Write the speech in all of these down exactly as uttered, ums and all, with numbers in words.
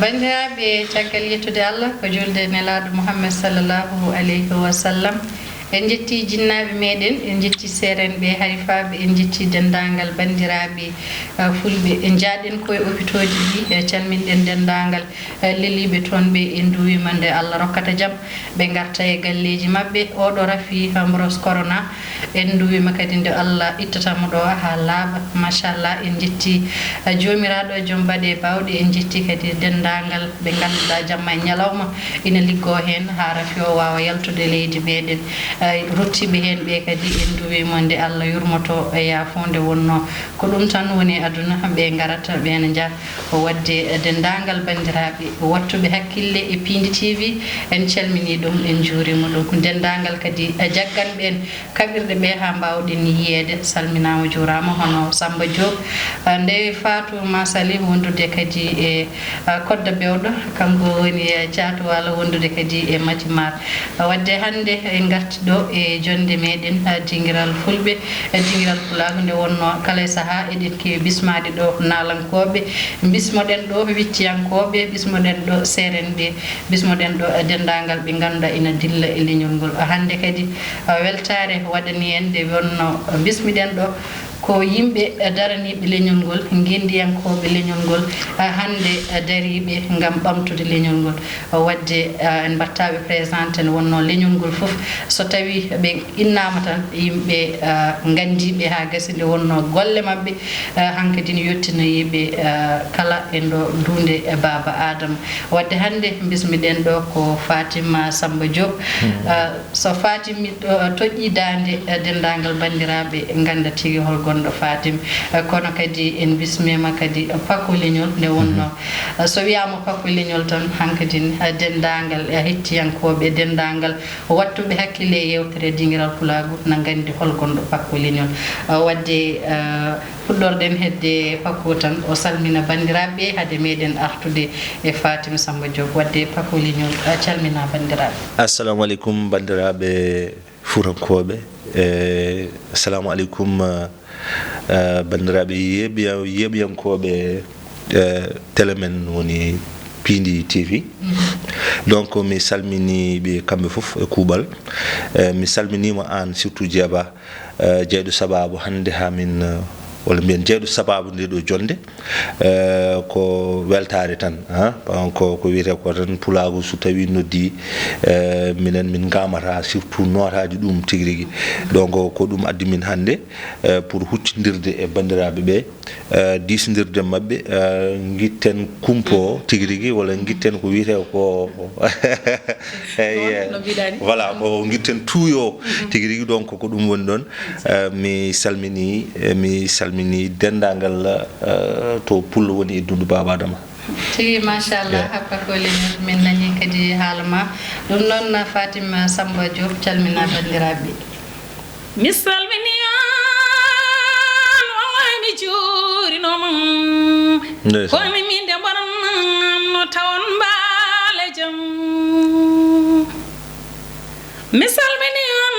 Banndiraaɓe, caggal yettude Allah, ko juulde e Nelaaɗo Muhammad sallallahu alayhi wa sallam, en njetti jinnaaɓe meɗen, en njetti seerenɓe, harifaaɓe, en njetti denndaangal banndiraaɓe, eh, fulɓe. En njaaɗen ko e opitooji ɗi, eh, calminɗen denndaangal, eh, leliiɓe toon ɓe, en nduwiima nde Allah rokkata jam. Ɓe ngarta e galleeji maɓɓe. Oɗo rafi, eh, mboros corona, en nduwiima kadi nde Allah ittata mo ɗo haa laaɓa. Machallah, en njetti, eh, Joomiraaɗo joom baɗe baawɗe, en njetti kadi denndaangal ɓe ngannduɗaa jamma e ñalawma ina liggoo heen haa rafi o waawa yaltude leydi meɗen. Eh, ruttiiɓe heen ɓe kadi en nduwiima nde Allah yurmoto e yaafoonde wonnoo. Ko ɗum tan woni aduna, ɓe ngarata, ɓe ne njaha. O waɗde denndaangal banndiraaɓe waɗtuɓe hakkille e Piindi T V, en calminii ɗum, en njuuriima ɗum. Denndaangal kadi jagganɓe en kaɓirɗe ɓe haa mbaawɗen yiyeede, salminaama, juuraama, hono Samba Diop, ah, nde Fatou Masali wondude kadi e, ah, Kodda Bewɗo, kanko woni, eh, Caatu Waalo wondude kadi e Mati Maar. Waɗde hannde en ngarti ɗo e jonnde meɗen, ah, dingiral fulɓe, eh, dingiral pulaagu, nde wonnoo kala e sahaa eɗen keewi bismaade ɗo naalankooɓe, bismoɗen ɗo wicciyankooɓe, bismoɗen ɗo seerenɓe, bismoɗen ɗo, eh, denndaangal ɓe ngannduɗaa ina dilla e leñol ngol. Ah, hannde kadi, ah, weltaare waɗani en nde wonnoo, ah, bismiɗen ɗo ko yimɓe, eh, daraniiɓe leñol ngol, ngenndiyankooɓe leñol ngol, ah, hannde, eh, dariiɓe ngam ɓamtude leñol ngol. Waɗde, eh, en mbaɗtaa ɓe présenté, nde wonnoo leñol ngol fof, so tawii ɓe innaama tan, yimɓe, eh, nganndiiɓe haa gasi, nde wonnoo golle maɓɓe, eh, hankadi ne yottinoyiiɓe, eh, kala e ndo duunde, eh, Baaba Aadama. Waɗde hannde mbismiɗen ɗo ko Fatima Samba Diop. Eh, so Fatim mi-, eh, toƴƴii daande, eh, denndaangal banndiraaɓe ngannda tigi hol gonɗo Fatim. Eh, kono kadi en mbismiima kadi Pako Leñol nde wonnoo. Eh, so wiyaama Pako Leñol tan, hankadi, eh, denndaangal, eh, hettiyankooɓe, denndaangal waɗtuɓe hakkille e yeewtere dingiral pulaagu na nganndi hol gonɗo Pako Leñol. Eh, waɗde, eh, fuɗɗorɗen hedde Pako tan, o salmina banndiraaɓe hade meɗen artude e Fatim Samba Diop. Waɗde Pako Leñol, a calmina banndiraaɓe. Assalamu aleykum banndiraaɓe Fuutankooɓe. Eh, assalamu aleykum, eh, eh, banndiraaɓe yeeɓiya-, yeeɓiyankooɓe, eh, télé men woni Piindi T V. Mhm. Donc, mi salmini ɓe kamɓe fof e kuuɓal. Eh, mi salminiima aan surtout Jeeba, eh, jeyɗo sabaabu hannde haa min, eh, walla mbiyen jeyɗo sabaabu nde ɗo jonnde, eh, ko weltaare tan, ah. Donc, ko wiyetee ko tan pulaagu so tawii noddii, eh, minen min ngamata surtout nootaaji ɗum tigi rigi. Donc, ko ɗum addi min hannde, eh, pour huccindirde e banndiraaɓe ɓe, eh, diisondirde maɓɓe, eh, ngitten kumpo tigi rigi, walla ngitten ko wiyetee ko, eh, no mbiɗaa ni. Voilà, ko ngitten tuuyo tigi rigi, donc ko ɗum woni ɗon. Eh, mi salmini, eh, mi salmini denndaangal, eh, to pullo woni e dundu Baaba Adama. Tigi, machallah, yeah. Happa ko leñol, min nani kadi haala ma. Ɗum noon, Fatima Samba Diop, calmina banndiraaɓe. Mi salmini on, wallahi mi juurinooma. Ndeysaan. Kono min de mboɗon no tawon mbaale jam. Mi salmini on,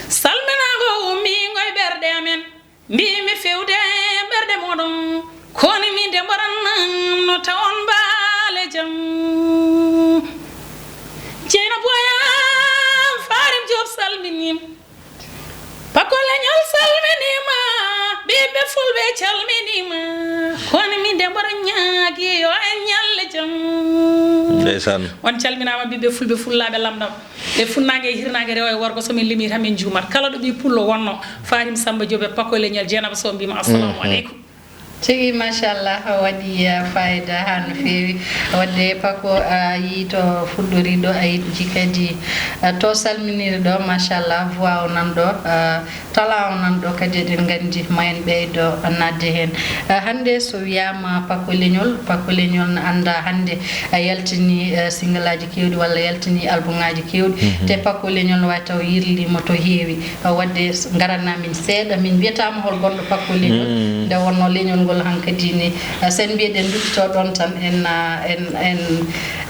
salminaango ummiingo e ɓerɗe amen. Mbiimi fewde ɓerɗe mooɗon, kono min de mboɗon no tawon mbaale jam. Jeynaba Boya, Farim Diop salminiima. Pako Leñol salminiima, ɓiɓɓe fulɓe calminiima. Kono min de mboɗon ñaagi yo en ñalle jam. Ndeysaan. On calminaama ɓiɓɓe fulɓe, fullaaɓe lamɗam. E funnaange e hirnaange, rewo e worgo, so min limii tan min juumat. Kala ɗo ɓii pullo wonnoo, Fatim Samba Diop e Pako Leñol, Jeynaba Sow, mbiimi assalamu aleykum. Tigi, machallah, waɗi, eh, fayida haa no feewi. Waɗde Pako, a yii to fuɗɗori ɗo, a yii kadi, eh, to salminiri ɗo, machallah, voix o nan ɗo, eh, talent o nan ɗo kadi, eɗen nganndi ma en ɓeydo naatde heen. Eh, hannde so wiyaama Pako Leñol, Pako Leñol na anndaa hannde, eh, yaltini, eh, single aji keewɗi walla yaltini album aji keewɗi. Mhm. Te Pako Leñol no waawi taw yirliima to heewi. Eh, waɗde s-, ngaratnaa min seeɗa, min mbiyataama hol gonɗo Pako Leñol. Mm. Nde wonnoo leñol Ngol hankadi ni, eh, sen mbiyeɗen nduttito ɗon tan, en, ah, en, en,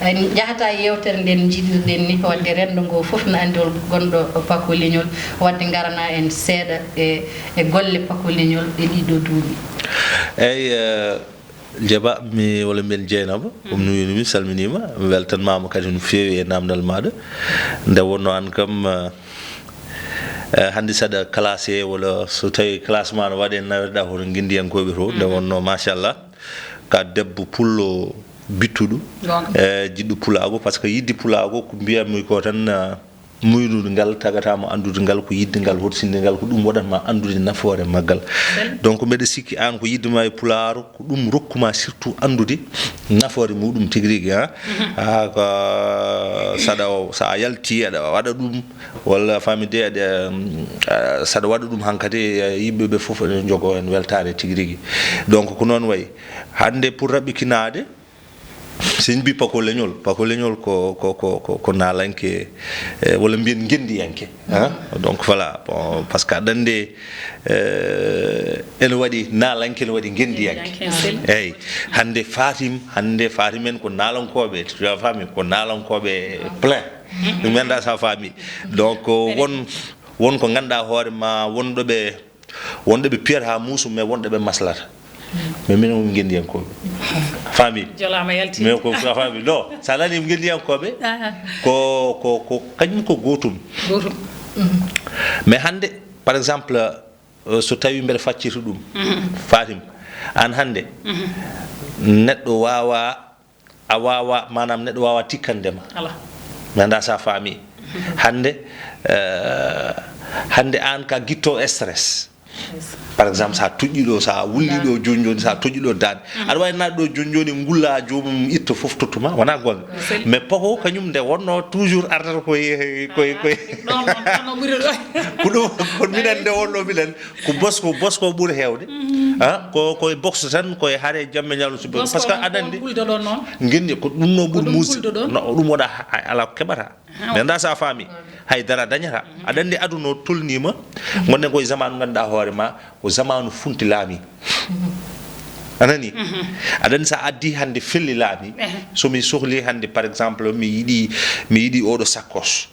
en njahata e yewtere nden njiɗirɗen ni, wadde renndo ngo fof na anndi hol gonɗo Pako Leñol, wadde ngarana en seeɗa e, e golle Pako Leñol e ɗiɗo duuɓi. Eyyi, eh, Jeeba, mi walla mbiyen Jeynaba, ɗum nuyu mi salminiima, mi weltanmaama kadi no feewi e naamndal maaɗa. Nde wonnoo aan kam, eh, eh, hannde saɗa classé walla so tawii classement no waɗe, naweteɗaa hoto ngenndiyankooɓe to, nde wonnoo machallah, ka debbo pullo bittuɗo, goonga, eh, jiɗɗo pulaagu, par ce que yiɗde pulaagu ko mbiyatmi ko tan, eh, muuynude ngal, tagataa mo anndude ngal, ko yiɗde ngal, horsinde ngal, ko ɗum waɗatma anndude nafoore maggal. Donc, mbeɗa sikki aan ko yiɗde ma e pulaar, ko ɗum rokkuma surtout anndude nafoore muɗum tigi rigi, ha? Ha, ko saɗa o, sa a yalti, aɗa waɗa ɗum, walla famille de, aɗa, mm, ah, saɗa waɗa ɗum hankadi, eh, yimɓe ɓe fof ene njogoo heen weltaare tigi rigi. Donc, ko noon wayi. Hannde pour raɓɓikinaade, so en mbii Pako Leñol, Pako Leñol ko, ko, ko, ko, ko naalanke, eh, walla mbiyen ngenndiyanke, hein? Donc voilà, bon, par ce que aɗa anndi, eh, ene waɗi naalanke, ene waɗi ngenndiyanke. Ngenndiyanke, sel. Eyyi, hannde Fatim, hannde Fatim en ko naalankooɓe, tu as faami, ko naalankooɓe plein. Ɗum mi anndaa so a faami. Donc, won, won ko ngannduɗaa hoore ma, wonɗo ɓe Wonɓe ɓe piyata haa muusu, mais wonɓe ɓe maslata. Mais minen won ngenndiyankooɓe. Faami? Jolaama yalti. Mais ko, a faami? Non, so a nanii ngenndiyankooɓe, aha, ko, ko, ko kañum ko gootum. Gootum. Mhm. Mais hannde, par exemple, euh, so tawii mbeɗa faccirta ɗum, mhm, Fatim, aan hannde, mhm, neɗɗo waawaa a waawaa, maanaam neɗɗo waawaa tikkande ma. Alaa. Mi anndaa so a faami. Hannde, eh, hannde aan ka giɗɗo stress. Yes. Par exemple, so a toƴƴii ɗo, so a wulli ɗo jooni jooni, so a toƴƴii ɗo daaɗe. Mhm. Aɗa waawi naatde ɗo jooni jooni, ngulla joomum itta fof tottu ma, wonaa goonga? Sel- Mais Pako kañum nde wonnoo toujours ardata koye, koye, koye. Ah, ɗon, ɗon, ɗon o ɓuri ɗo. Ko ɗum, kono minen nde wonnoo minen, Ko bosko, bosko ɓuri heewde. Mhm. Ah, ko, ko e box tan, ko e hare jamma ñalawma subaka. Bosko. Parce que on, aɗa anndi, on kuldoɗon noon? Ngenndi ko ɗum no ɓuri muusi. No, ɗum waɗa ha-, ha-, alaa ko keɓata. Ah, mi anndaa so a faami. Hay dara dañata. Mhm. Aɗa anndi aduna o tolniima. Mhm. Ngonɗen ko e zamaanu ngannduɗaa hoore ma, ko zamaanu funti laami. Mhm. A nani? Mhm. Aɗa anndi so a addi hannde felli laami. Ehe. So mi sohli hannde, par exemple, mi yiɗi, mi yiɗi oɗo sakkos.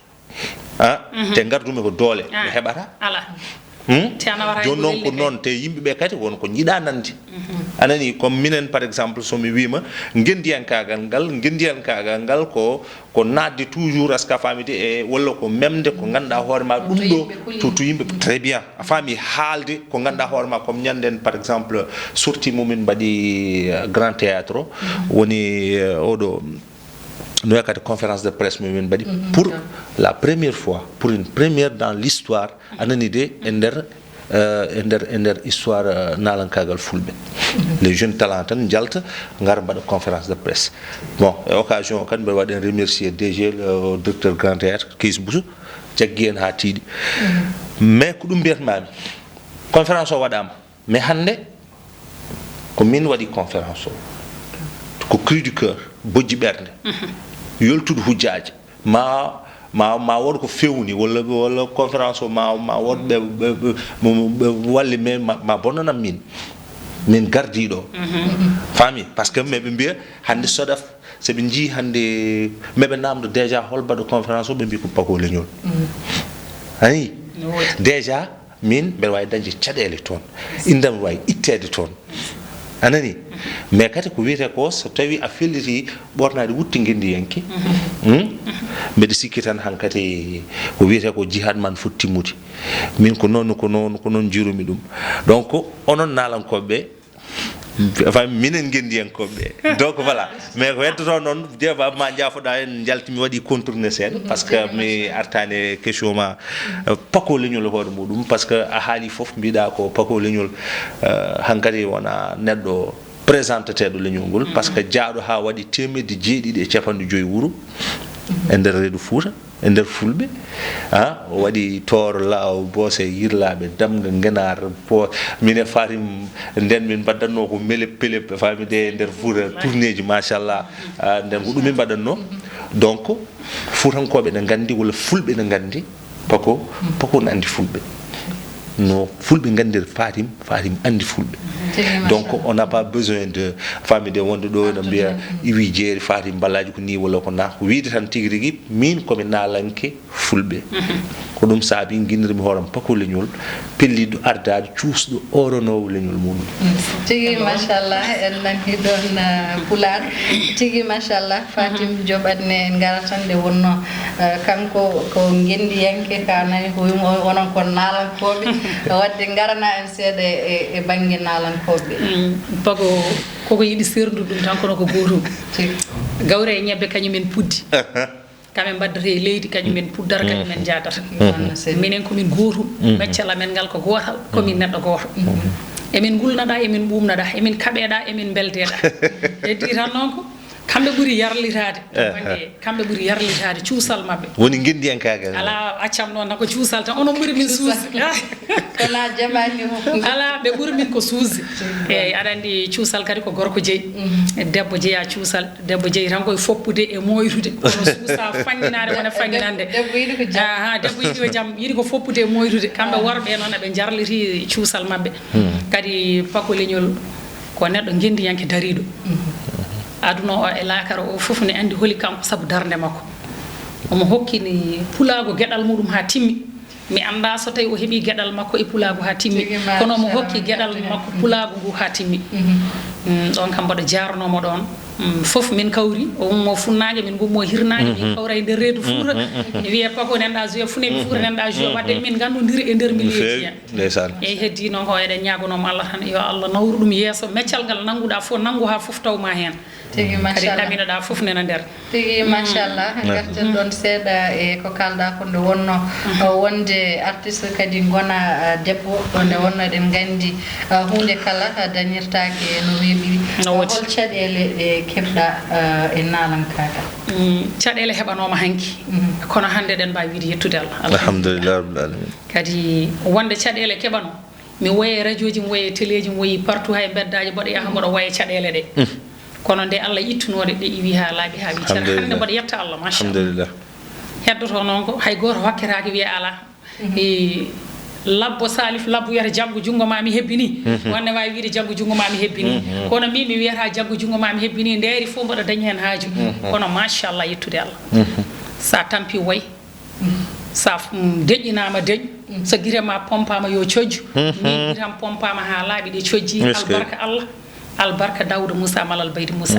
Ah, mhm, te ngardumi ko doole, ah, mi heɓata. Alaa. Hmm? Te a nawata hay. Jooni ko noon ko welli kay. Noon, te yimɓe ɓe kadi won ko njiɗa nande. Mhm. A nani, comme minen, par exemple, so mi wiima ngenndiyankaagal ngal, ngenndiyankaagal ngal ko, ko naatde toujours, est-ce que a faami de, e, walla ko memde ko ngannduɗaa hoore ma ɗum ɗo, to yimɓe kulii. To, to yimɓe, très bien. A faami, haalde ko ngannduɗaa hoore ma, comme ñanden, par exemple, sortie mo min mbaɗi, euh, Grand Théâtre, mhm, woni, euh, oɗo, no wayi kadi conférence de presse mo min mbaɗi, mhm, pour la première fois, pour une première dans l'histoire, a nani de, e nder, euh, e nder, e nder histoire, euh, naalankaagal fulɓe. Mhm. Les jeunes talents tan njalta, ngara mbaɗa conférence de presse. Bon, e occasion o kadi mbeɗa waɗa en remercier D G, le directeur Grand Théâtre, Keys Bousso, jaggi en haa tiiɗi. Mhm. Mais ko ɗum mbiyatmaami, conférence o waɗaama. Mais hannde, ko min waɗi conférence o. Ko cri du cœur, bojji ɓernde. Mhm. Yoltude hujjaaji. Ma, ma, ma wood ko fewni, walla, walla conférence o, ma, ma wood ɓe, ɓe, ɓe, mo, mo, ɓe walli, mais ma, ma bonnanam min. Min gardiiɗo. Mhm. Faami? Parce que mais ɓe mbiya, hannde SODAV, so ɓe njii hannde, mais ɓe naamndo déjà hol mbaɗɗo conférence o, ɓe mbii ko Pako Leñol. Mhm. A nanii? No woodi. Déjà, Min, mbeɗa waawi dañde caɗeele toon. Innde am waawi itteede toon. A nanii? Mais kadi ko wiyetee ko, so tawii a felliti ɓoornaade wutte ngenndiyanke, hmm? Mbeɗa sikki tan hankadi ko wiyetee ko jihad man foti timmude. Min ko noon, ko noon, ko noon njiirumi ɗum. Donc, onon naalankooɓe ɓe, Enfin, minen ngenndiyankooɓe ɓe. Donc, voilà. Mais ko heddotoo noon, Jeeba, ma njaafoɗaa en, njalti mi waɗi contourné seeɗa, par ce que mi artaani e question ma, euh, Pako Leñol hoore muɗum, par ce que a haali fof, mbiɗa ko Pako Leñol, euh, hankadi wona neɗɗo présenteteeɗo leñol ngol, par ce que jaaɗo haa waɗi teemedde jeeɗiɗi e capanɗe joyi wuro e nder reedu Fuuta. E nder Fulɓe, ah, o waɗi Tooro, Laaw, Boose, Yirlaaɓe, Damga, Ngenaar, Po-, min e Fatim, nden min mbaɗatnoo ko melep pelep, faami de, e nder Fuuta, tournée ji, machallah. Ah, nden ko ɗum min mbaɗatnoo. Donc, Fuutankooɓe ne nganndi, walla Fulɓe ne nganndi, Pako, Pako ne anndi Fulɓe. No Fulɓe nganndiri Fatim, Fatim anndi Fulɓe. Donc, on n'a pas besoin de famille de wonde ɗo ena mbiya, iwi jeeri Fatim Ballaaji ko ni walla ko na. Ko wiide tan tigi rigi, min komi naalanke Fulɓe. Ko ɗum saabi nginnirmi hooram pako leñol, pelliɗo ardaade, cuusɗo, oronoowo leñol muɗum. Tigi, machallah, en nani ɗon, eh, Pulaar. Tigi, machallah, Fatim Diop Adne, en ngara tan nde wonno, eh, kanko ko ngenndiyanke, ka nani ko wimo onon ko naalankooɓe. Wadde ngarana en seeɗa e, e bannge naalankooɓe. Mm, pako koko yiɗi serndu ɗum tan kono ko gootum. Tigi. Gawri e ñebbe kañum en puddi. Kamen mbaddata e leydi, kañum en puddata, kañum en jaadata. Minen ko min gootum, meccal amen ngal ko gootal, ko min neɗɗo gooto. Emin ngulnaɗa, emin ɓuumnaɗa, emin kaɓeɗa, emin mbeldeɗa. Heddi tan noon ko kamɓe ɓuri yarlitaade to bannge, kamɓe ɓuri yarlitaade cuusal maɓɓe. Woni ngenndiyankaagal. Alaa, accam noon, nako cuusal tan, onon ɓuri min suusde. Kono a jamaani mo. Alaa, ɓe ɓuri min ko suusde. Eeyi, aɗa anndi cuusal kadi ko gorko jeyi. Debbo jeyaa cuusal. Debbo jeyi tan koye foppude e mooytude. Kono suusa fannginaade wona fannginande. Debbo yiɗi ko jam. Aha, debbo yiɗi ko jam, yiɗi ko foppude e mooytude. Kamɓe worɓe noon eɓe njarliti cuusal maɓɓe. Kadi pako leñol ko neɗɗo ngenndiyanke dariiɗo. Aduna o e laakara o fof ne anndi holi kanko sabu darnde makko. Omo hokkini pulaagu geɗal muɗum haa timmi. Mi anndaa so tawi o heɓii geɗal makko e pulaagu haa timmi. Tigi, kono omo hokki geɗal makko pulaagu ngu haa timmi. Mm, ɗon kam mboɗo jaarnoo mo ɗon. Mm, fof min kawri, o ummoo funnaange, min ngummoo hirnaange, min kawra e nder reedu Fuuta. Mi wiye pako nanɗa joué, funeeɓe Fuuta nanɗa joué, wadde min nganndondiri e nder milieu ji en. Ndeysaan. Eyi, heddii noon ko eɗen ñaagonoo mo Allah tan, yo Allah nawru ɗum yeeso, meccal ngal nannguɗa fof, nanngu haa fof taw ma heen. Tigi, kadi machallah. Ɗaminoɗa fof nena nder. Tigi, machallah. Ngarten ɗon seeɗa e ko kalɗa ko nde wonno, o wonde artiste kadi ngona, ah, debbo, ɗo nde wonno eɗen nganndi, ah, huunde kala, ah, dañirtaake no weeɓiri. No woodi. Hol caɗeele ɗe keɓɗa, ah, e naalankaagal? Mm, caɗeele heɓanooma hanki. Kono hannde eɗen mbaawi wiide yettude Allah. Alhamdulillah rabbil alamin. Kadi wonde caɗeele keɓano, mi woye e radio ji, mi woye e télé ji, mi woyi partout, hay mbeddaaji mboɗo yaha mboɗo woya caɗeele ɗe. Kono nde Allah ittunoo ɗe, ɗe iwi haa laaɓi, haa wi cara. Hannde mboɗo yetta Allah, machallah. Alhamdulillah. Heddoto noon ko hay gooto hokketaake wiya alaa. E labbo Salif, labbo wiyata jaggu junngo ma mi hebbini. Wonde waawi wiide jaggu junngo ma mi hebbini. Kono min mi wiyata jaggu junngo ma mi hebbini. Ndeeri fof mboɗo dañi heen haaju. Kono machallah, yettude Allah. Sa tampi woy. Sa f-, mm, deƴƴinaama deƴ, so gite ma pompaama yo cojju. Min gitam pompaama haa laaɓi, ɗe cojji. Albarka Allah, albarka Daawuda Muusa Malal Baydi Muusa.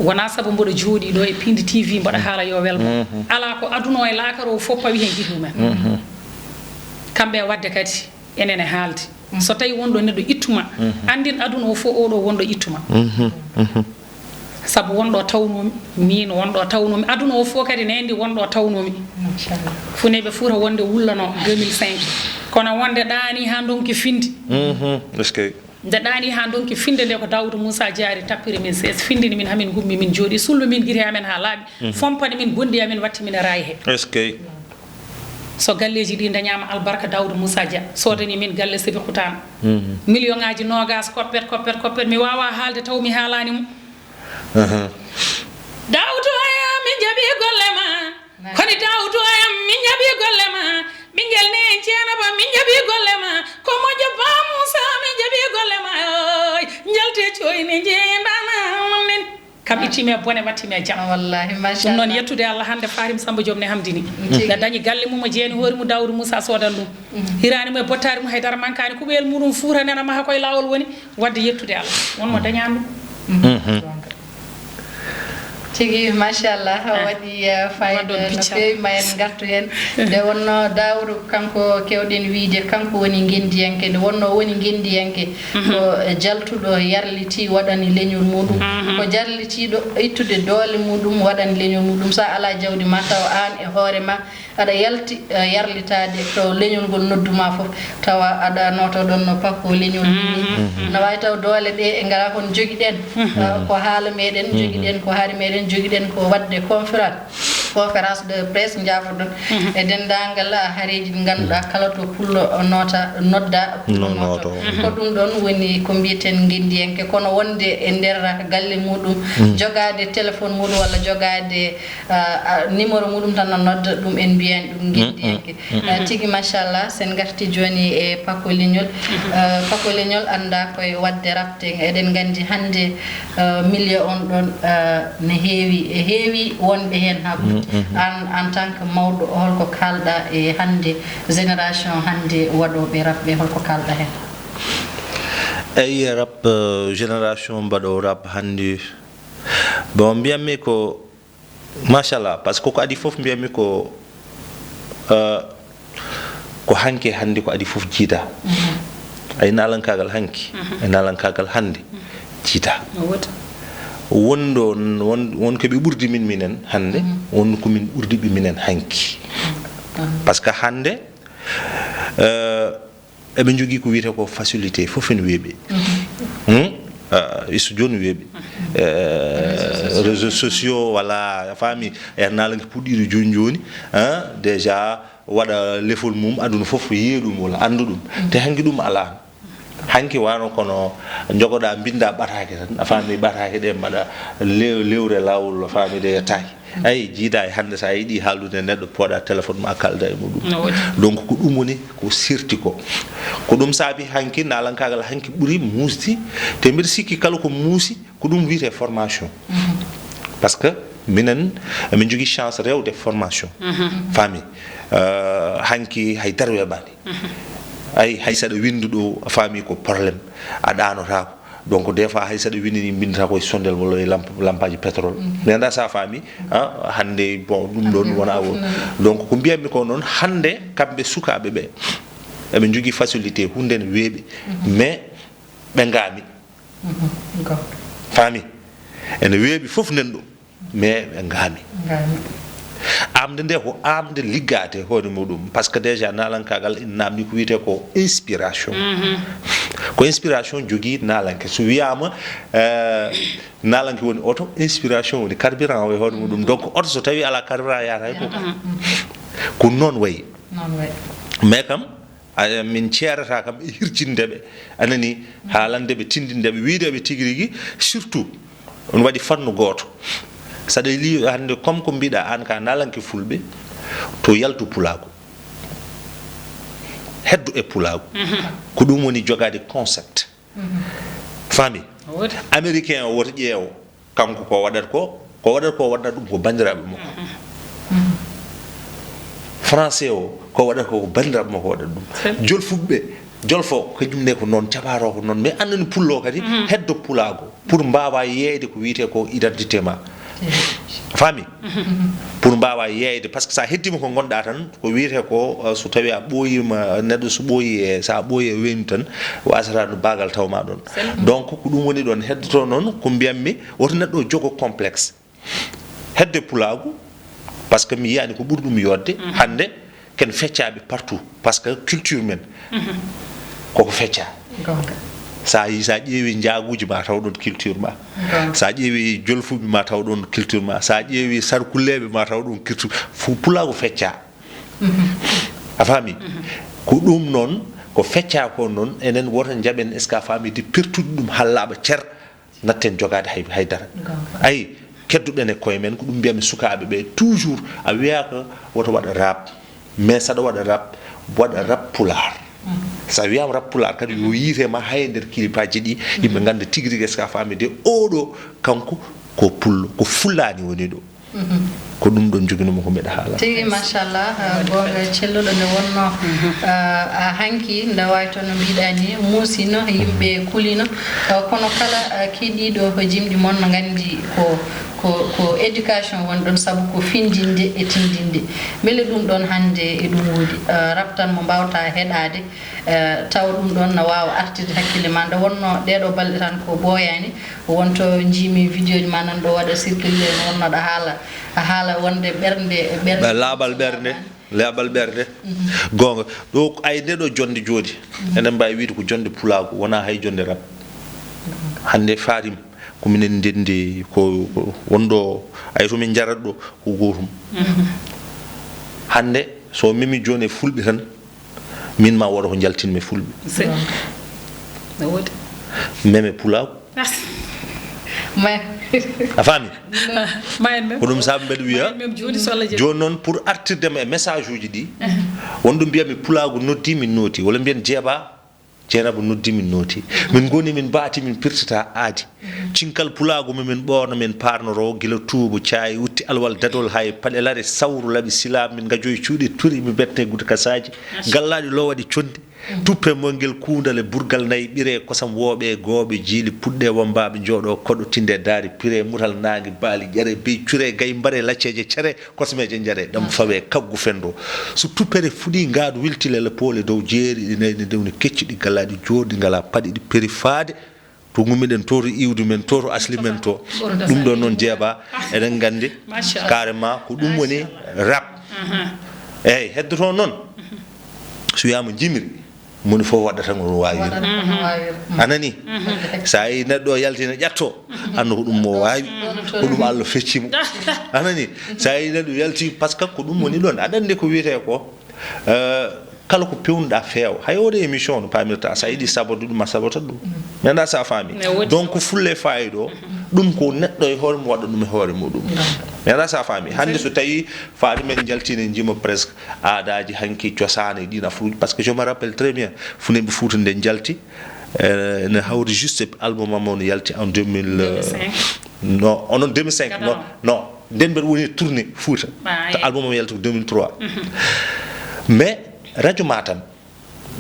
Wonaa sabu mboɗo jooɗii ɗo e Pindi T V mboɗo haala yo welmo. Alaa, ko aduna o e laakara o fof pawi heen gite mumen. Kamɓe e waɗde kadi. Enen e haalde. So tawi wonɗo neɗɗo ittuma, anndin aduna o fof oɗo wonɗo ittuma. Sabu wonɗo tawnoomi, min wonɗo tawnoomi, aduna o fof kadi ne anndi wonɗo tawnoomi. Machallah. Funeeɓe Fuuta wonde wullano deux mille cinq. Kono wonde ɗaani haa ndonki finde. Est-ce que? Nde ɗaani haa ndonki finde nde ko Daawuda Muusa Jaari tappiri min sees, findini min haa min ngummi min jooɗi, sulmi min gite amen haa laaɓi, fompani min gonɗi amen, watti min e raay he. Est-ce que? So galleeji ɗi dañaama albarka Daawuda Muusa Dia, soodani min galle Sébikotane. Million ŋaaji noogas, koppet, koppet, koppet, mi waawaa haalde taw mi haalaani mo. Daawuda oya, min njaɓii golle ma. Koni Daawuda oya, min njaɓii golle ma. Ɓinngel ne en Ceerno Ba, min njaɓii golle ma. Ko moƴƴo Ba Muusa, min njaɓii golle ma. Oy, njalte coyni njeendana min. Kam ittiima e bone, wattiima e jam. Wallahi, machallah. Ɗum noon, yettude Allah, hannde Fatim Samba Diop ne hamdini. Tigi. Ne dañi galle mum, o jeeni hoore mum, Daawuda Muusa soodan ɗum. Hiraani mo e bottaari mum, haydara mankaani, kuɓeyel muɗum Fuuta nena maha koye laawol woni, waɗde yettude Allah. Won mo dañaani ɗum. Tigi, machallah, waɗi, eh, fayida no feewi, ma en ngartu heen. Nde wonno Daawuda, kanko keewɗen wiyde, kanko woni ngenndiyanke. Nde wonno woni ngenndiyanke, ko jaltuɗo, yarlitii, waɗani leñol muɗum. Ko jarlitiiɗo ittude doole muɗum, waɗani leñol muɗum. So a alaa jawdi ma, taw aan e hoore ma aɗa yalti, eh, yarlitaade ko leñol ngol nodduma fof, tawa aɗa nooto ɗon no pakko leñol ni. No waawi taw doole ɗe e ngara kon jogiɗen, eh, ko haala meɗen, jogiɗen ko hari meɗen, jogiɗen ko waɗde conférence. Conférence de presse, njaafo-ɗon e denndaangal, ah, hareeji ɗi ngannduɗaa kala to pullo nota, nodda, pullo No-, nooto. Nooto. Ko ɗum ɗoon woni ko mbiyeten ngenndiyanke, kono wonde e nder galle muɗum, jogaade téléphone muɗum walla jogaade, ah, ah, numéro muɗum tan no nodda, ɗum en mbiyan ɗum ngenndiyanke. Ah, tigi, machallah, sen ngarti jooni e Pako Leñol. Ah, Pako Leñol anndaa koye waɗde rap. Te eɗen nganndi hannde, eh, milieu on ɗon, eh, ne heewi, e heewi wonɓe heen haa ɓurti. Aan, en tant que mawɗo, holko kaalɗa e hannde génération hannde waɗooɓe rap ɓe, holko kaalɗa heen? Eyi, rap, eh, génération mbaɗo rap hannde, bon, mbiyatmi ko Machallah, parce que ko adi fof mbiyatmi ko, eh, ko hanki hannde ko adi fof jiida. Ay naalankaagal hanki, ay naalankaagal hannde jiida. No woodi. Wonɗo, won, won ko ɓe ɓurdi min minen hannde, won ko min ɓurdi ɓe minen hanki. Parce que hannde, eh, eɓe njogii ko wiyetee ko facilité, fof ene weeɓi. Hmm? Ah, iso jooni weeɓi. Eh, réseaux sociaux, voilà, a faami, e naalankee puɗɗiiɗo jooni jooni, hein, déjà waɗa lefol mum, aduna fof yiya ɗum walla annda ɗum. Te hanki ɗum alaa. Hanki wano kono njogoɗa, mbinnda ɓataake tan, a faami, ɓataake ɗe mbaɗa lew-, lewre laawol, a faami, ɗe yettaaki. Ay, jiida e hannde, so a yiɗi haaldude e neɗɗo, pooɗa téléphone ma, kaalda e muɗum. No woodi. Donc, ko ɗum woni ko sirti ko. Ko ɗum saabi hanki, naalankaagal hanki ɓuri muusdi, te mbiɗa sikki kala ko muusi, ko ɗum wiyetee formation. Parce que minen, emin njogii chance rewde formation. Faami? Euh, hanki hay dara weeɓaani. Ay, hay saɗa winndu ɗo, a faami, ko problème. A ɗaanotaako. Donc, des fois, hay saɗa winndini, mbinndata koye sondel walla e lamp-, lampaaji pétrole. Mi anndaa so a faami, ah, hannde, bon, ɗum ɗoon wona o. Donc, ko mbiyatmi ko noon, hannde, kamɓe sukaaɓe ɓe, eɓe njogii facilité, huunde ne weeɓi. Mais, ɓe ngaami. Faami? Ene weeɓi fof nen ɗum. Mais ɓe ngaami. Ngaami. Amde nde ko amde liggaade hoore muɗum. Parce que déjà naalankaagal ina naamni ko wiyetee ko inspiration. Ko inspiration jogii naalanke. So wiyaama, eh, naalanke woni oto, inspiration woni carburant o e hoore muɗum. Donc oto so tawi alaa carburant yahata hay ko. Ko noon wayi. Noon wayi. Mais kam, a, min ceerata kam e hirjinde ɓe, a nani, haalande ɓe, tindinde ɓe, wiyde ɓe tigi rigi, surtout, on waɗi fannu gooto. Saɗa li hannde, comme ko mbiɗa aan ka naalanke fulɓe, to yaltu pulaagu. Heddo e pulaagu. Ko ɗum woni jogaade concept. Faami? Américain o woto ƴeewo. Kanko ko waɗata ko, ko waɗata ko, waɗata ɗum ko banndiraaɓe makko. Français o, ko waɗata ko, ko banndiraaɓe makko waɗata ɗum. Jolfuɓe, jolfo, kañum ne ko noon, jabaaro ko noon. Mais annani pullo kadi, heddo pulaago, pour mbaawa yeeyde ko wiyetee ko identité ma. Faami? Pour mbaawa yeeyde, parce que so a heddiima ko ngonɗa tan, ko wiyetee ko, uh, so tawii a ɓooyiima, neɗɗo so ɓooyi e, so a ɓooyi e weeyndu tan, wasata no baagal taw ma ɗoon. Donc, ko ɗum woni ɗoon. Heddoto noon, ko mbiyatmi, woto neɗɗo jogo complexe. Hedde pulaagu, parce que mi yiyaani ko ɓuri ɗum yooɗde. Hannde, ken feccaaɓe partout, parce que culture men, koko feccaa. Goonga. Sa yi-, sa ƴeewi njaaguuji ma taw ɗoon culture ma. Goonga. Sa ƴeewi jolfuɓe ma taw ɗoon culture ma. Sa ƴeewi sarkulleeɓe ma taw ɗoon culture. Fu-, pulaagu feccaa. A faami? Ko ɗum noon, ko feccaa ko noon, enen woto njaɓen, est-ce que a faami, de pertude ɗum haa laaɓa cer, natten jogaade hay, hay dara. Goonga. Ayi, kedduɗen e koye men, ko ɗum mbiyatmi sukaaɓe ɓe, toujours, a wiyaaka woto waɗ rap, mais saɗa waɗa rap, waɗa rap pulaar. So a wiyaama rap pulaar kadi, yo yiite ma hay e nder kilipaaji ɗi, yimɓe ngannda tigi rigi, est-ce que a faami, de oɗo kanko ko pullo, ko fullaani woni ɗo. Ko ɗum ɗoon njoginumi ko mbiɗa haala. Tigi, machallah, ah, goonga celluɗo nde wonnoo, ah, a hanki, nde waawi toon no mbiɗa ni, muusino, yimɓe kulino. Ah, kono kala, ah, keɗiiɗo ko jimɗi mon no nganndi ko, ko, ko éducation woni ɗoon, sabu ko findinde e tindinde. Mbele ɗum ɗoon hannde e ɗum woodi? Ah, rap tan mo mbaawta heɗaade, eh, tawa ɗum ɗoon na waawa artirde hakkille ma. Nde wonnoo ɗeeɗoo balɗe tan ko ɓooyaani, wonto njiimi vidéo ji ma nan ɗo waɗa circulé, no wonnoɗa haala, a haala wonde ɓernde, ɓernde. Ba laaɓal ɓernde, laaɓal ɓernde. Goonga. Ɗo ko ay nde ɗo jonnde jooni, eɗen mbaawi wiyde ko jonnde pulaagu, wonaa hay jonnde rap. Hannde Fatim, Ko minen ndenndi ko, ko wonɗo, ay to min njarat ɗo ko gootum. Hannde so memi jooni e fulɓe tan, min ma woɗo ko njaltinmi fulɓe. Se- No woodi. Meme pulaagu. Ma A faami? Ma en même. Ko ɗum sabu mbeɗa wiya Même jooni so Allah jaɓi. Jooni noon, pour artirde mi e message uji ɗi, won ɗum mbiyami pulaagu noddi min nooti, walla mbiyen jeeba, jeenaba noddi min nooti. Min ngoni min mbaati, min pirtata aadi. Cinkal pulaagu mo min ɓoorno, min paarnoro gila tuubo, caayi, wutti alwal, dadol, hay paɗe lare, sawru, laɓi, sila, min ngajoyi cuuɗi, turi, mi bette gude kasaaji, gallaaɗi loowaɗi conde, tuppe mo ngel kuundale, burgal nayi, ɓire, kosam, wooɓe, gooɓe, jiili, puɗɗe, wambaaɓe, njooɗo, koɗo, tinde, daari, pire, mutal, naange, baali, ƴere, bey, cure, gay, mbare, lacceeje, cere, kosmeeje, njare, ɗam, fawe, kaggu, fendo. So tuppere fuɗi, ngaadu, wilti, lele, poole, dow, jeeri, ɗi nayi, ɗi ndewni, keccuɗi, gallaaɗi, jooɗi, ngala paɗe, ɗi peri faade. To ngummiɗen to, to iwdi men to, to asli men to. Ɗum ɗo noon jeeba, eɗen nganndi Machallah. Carrément ko ɗum woni rap. Eyyi, heddoto noon, so wiyama jimiri, moni fof waɗata ngo no wawiri. A nani? Sa yi neɗɗo o yalti ne ƴatto, andu ko ɗum mo wawi, ko ɗum Allah fecci mo. A nani? Sa yi neɗɗo yalti, parce que ko ɗum woni ɗon. Aɗa anndi ko wiyete ko, euh, kala ko pewnuɗa feewa. Hay oɗo émission no pamirta, sa yiɗi sabotude ɗum, a sabotat ɗum. Mi annda sa faami. Ne woodi. Donc, fulle faayiɗo, ɗum ko neɗɗo e hoore mum waɗa ɗum e hoore muɗum. Mi annda sa faami. Hannde so tawi faade men njaltine jima presque aadaji hanki, cosaan e ɗin afruji, parce que je me rappelle très bien, Funenɓe Fuuta nde njalti, euh, ne hawri juste e album am on yalti en deux mille, euh, Deux mille cinq. Non, onon deux mille cinq, non, Gadano. Non. Nden mbeɗa woni tournée Fuuta. Ah, To eh. Album am yalti ko deux mille trois. Mais radio Matam,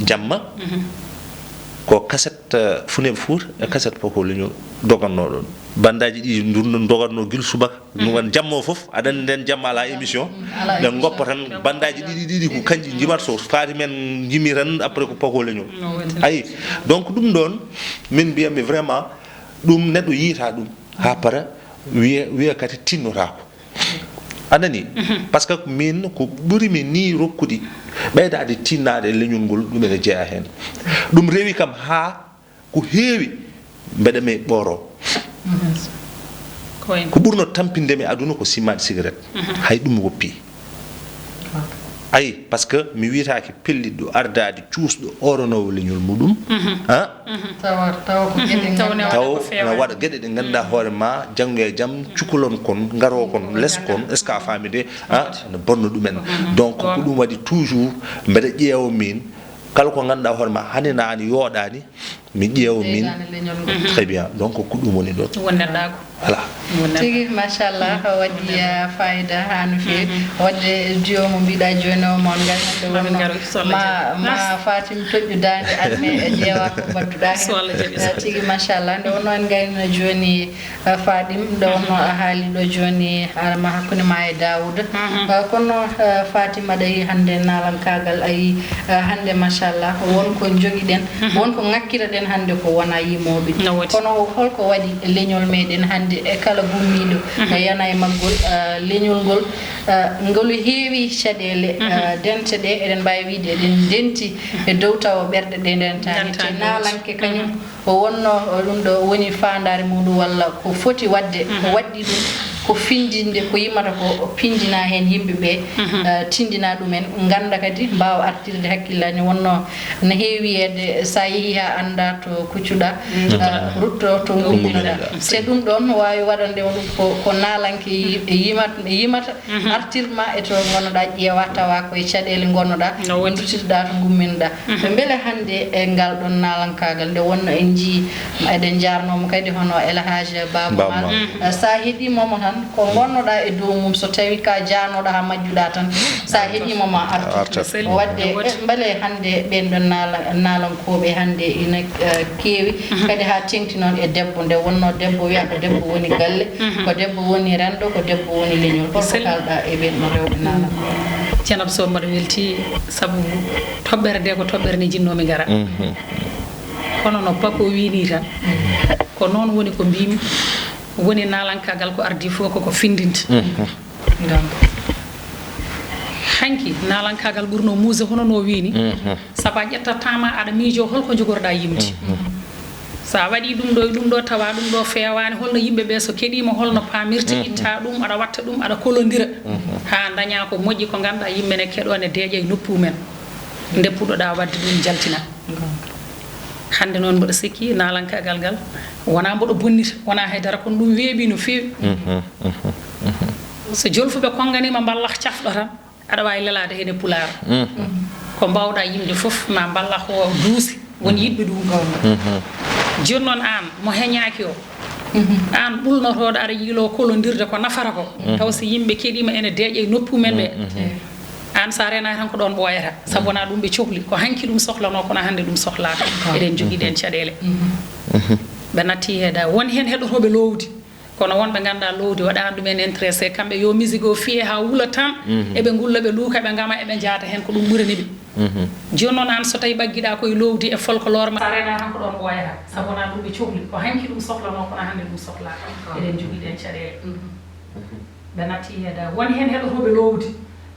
jamma, ko cassette, euh, Funenɓe Fuuta e cassette Pako Leñol doganno ɗon. Bandaji ɗi ndun doganno gila subaka. Ɗum wan jamma o fof, aɗa anndi nden jamma ala émission. Ɓe goppa tan bandaji ɗiɗi ɗiɗi ko kanji jimat, so faati men jimi tan, après ko Pako Leñol. Ayi, donc ɗum ɗon, min mbiyami vraiment, ɗum neɗɗo yiita ɗum, ha para, wiya, wiya kadi tinnotako. A nani? Parce que min ko ɓuri mi ni rokkude ɓeydaade tinnaade e leñol ngol, ɗum ene jeya heen. Ɗum rewi kam haa ko heewi mbeɗa mi ɓooro. Ko wayno. Ko ɓurno tampinde mi aduna ko simmaade cigarette. Hay ɗum mi woppi. Ayi, parce que mi wiyetaake pellitɗo, ardaade, cuusɗo, ooronoowo leñol muɗum. Ah, Tawa, tawa ko geɗe Tawa ne ngannduɗaa. waɗa taw ko feewaani. Na waɗa geɗe ɗe ngannduɗaa hoore ma, janngo e jam, cukalon kon, ngaroo kon, les kon, est-ce que a faami de? Ah, ene bonna ɗumen. Donc, ko ɗum waɗi toujours mbeɗa ƴeewa min, kala ko ngannduɗaa hoore ma, hani naani, yooɗaani, mi ƴeewa min. Ɓeydaani leñol ngol. Très bien. Donc, ko ɗum woni ɗon. Ɗum woni neɗɗaagu. Voilà. Ɗum woni neɗɗaagu. Tigi, machallah, waɗi, ah, fayida haa no feewi. Waɗde duo mo mbiɗa jooni o, mon ngal hannde Mamin wonno ngaro, so Allah ma, jaɓi. ma Fatim toƴƴu daande anne e ƴeewa ko mbaɗduɗaa heen. So Allah jaɓi, so Eh, tigi, machallah, nde wonno en ngayno jooni, eh, Fatim, nde wonno a haali ɗo jooni, arma hakkunde ma e Daouda. Eh, kono, eh, Fatim, aɗa yi hannde naalankaagal, a yi, eh, hannde, machallah, won ko njogiɗen, won ko ŋakkiraɗen hannde ko wona yimooɓe. No woodi. Kono holko waɗi leñol meɗen hannde e kala gummiiɗo, eh, yana e maggol, eh, leñol ngol, eh, ngol heewi caɗeele, eh, dente ɗe, eɗen mbaawi wiide eɗen ndenti e dow tawa ɓerɗe ɗe ndentaani. Ndentaani. Te naalanke kañum o wonno, o ɗum ɗo woni faandaare muɗum walla ko foti waɗde, ko waɗɗi ɗum, ko findinde, ko yimata ko, o pindina heen yimɓe ɓe, eh, tindina ɗumen, ngannda kadi mbaawa artirde hakkillaaji. Wonno no heewi wiyeede, so a yehii haa anndaa to kuccuɗaa, eh, rutto to ngummineɗaa. Te ɗum ɗoon waawi waɗande on ko, ko naalanke yi-, yimat-, yimata, artirma e to ngonnoɗaa, ƴeewa tawa ko e caɗeele ngonnoɗaa, dutitoɗaa to ngumminɗaa. Mbele hannde e ngal ɗoon naalankaagal nde wonno en njii, eɗen njaarnoo mo kadi hono El Hadj Baaba Maal. Sa heɗiima mo tan, ko ngonnoɗaa e dow mum, so tawii ka jaanooɗo haa majjuɗaa tan, sa heɗiima ma artu. Waɗde, e, mbele hannde ɓeen ɗoon naala-, naalankooɓe hannde ina, eh, keewi, kadi haa teeŋti noon e debbo, nde wonno debbo wiya ko debbo woni galle, ko debbo woni renndo, ko debbo woni leñol. Holko kaalɗaa e ɓeen ɗoon rewɓe naalankooɓe? Dieynaba Sow, mbaɗa weltii, sabu toɓɓere nde ko toɓɓere nde njiɗnoo-mi ngara. Kono no Pako wii nii tan, ko noon woni ko mbiimi, woni naalankaagal ko ardii fof koko findinta. Ngam hanki naalankaagal ɓurno muusde hono no wii nii. Sabu a ƴettat temps ma aɗa miijoo holko njogorɗaa yimde. So a waɗii ɗum ɗo e ɗum ɗo, tawa ɗum ɗo feewaani, holno yimɓe ɓe so keɗiima, holno paamirta, itta ɗum, aɗa watta ɗum, aɗa kolondira, haa ndañaa ko moƴƴi, ko ngannduɗaa yimɓe ne keɗoo ne deeƴa e noppi mumen. Nde puɗɗoɗaa waɗde ɗum, jaltina. Hannde noon mboɗo sikki naalankaagal ngal wonaa mboɗo bonnita, wonaa hay dara, kono ɗum weeɓi no feewi. So jolfuɓe konnganiima mballah cafɗo tan, aɗa waawi lelaade heen e pulaar. Ko mbaawɗaa yimde fof, ma mballah o duusi, won yiɗɓe ɗum. Jooni noon, aan mo heñaaki o, aan ɓulnotooɗo aɗa yiiloo kolondirde ko nafata ko, taw so yimɓe keɗiima ene deeƴa e noppi mumen ɓe, aan so a reenaaki tan ko ɗoon ɓooyata, sabu wonaa ɗum ɓe cohli, ko hanki ɗum sohlanoo, kono hannde ɗum sohlaaka. Eɗen njogii ɗeen caɗeele. Ɓe natti heeda, won heen heɗotooɓe loowdi, kono wonɓe nganndaa loowdi waɗaani ɗum en intéressé, kamɓe yo musique o fiye haa wula tan, eɓe ngulla, ɓe luuka, ɓe ngama, eɓe njaata heen, ko ɗum ɓurani ɓe. Jooni noon, aan so tawi ɓaggiɗaa koye loowdi e folklore ma, so a reenaaki tan ko ɗoon ɓooyata, sabu wonaa ɗum ɓe cohli, ko hanki ɗum sohlanoo, kono hannde ɗum sohlaaka. Eɗen njogii ɗeen caɗeele. Ɓe natti heeda, won heen heɗotooɓe loowdi,